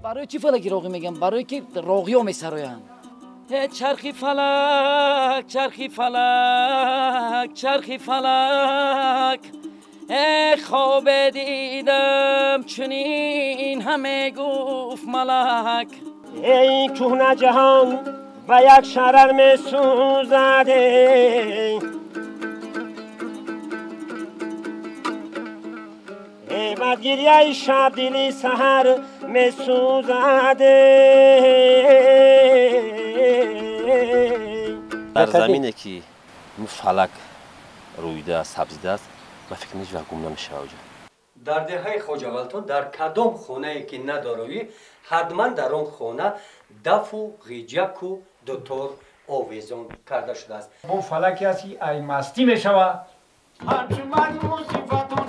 Барои чӣ фалаки роғӣ мегӯям? Барои ки роғиё месароянд. Чархи фалак, чархи фалак, чархи фалак, хобе дидам чунин ҳаме гуфт малак. Эй кӯҳна ҷаҳон ба як шарар месӯзад, бад гирьяи шаб дили саҳар месӯзад. Дар замине ки фалак рӯида сабзидааст, ба фикр ҳеҷ вақт гум намешавад. Дар деҳаи Хоҷавалтон дар кадом хонае ки надороӣ, ҳатман дар он хона дафу ғиҷаку дутор овезон карда шудааст. Бо фалаке аст ки ай мастӣ мешавад. Ҳамчун ман мусифатон.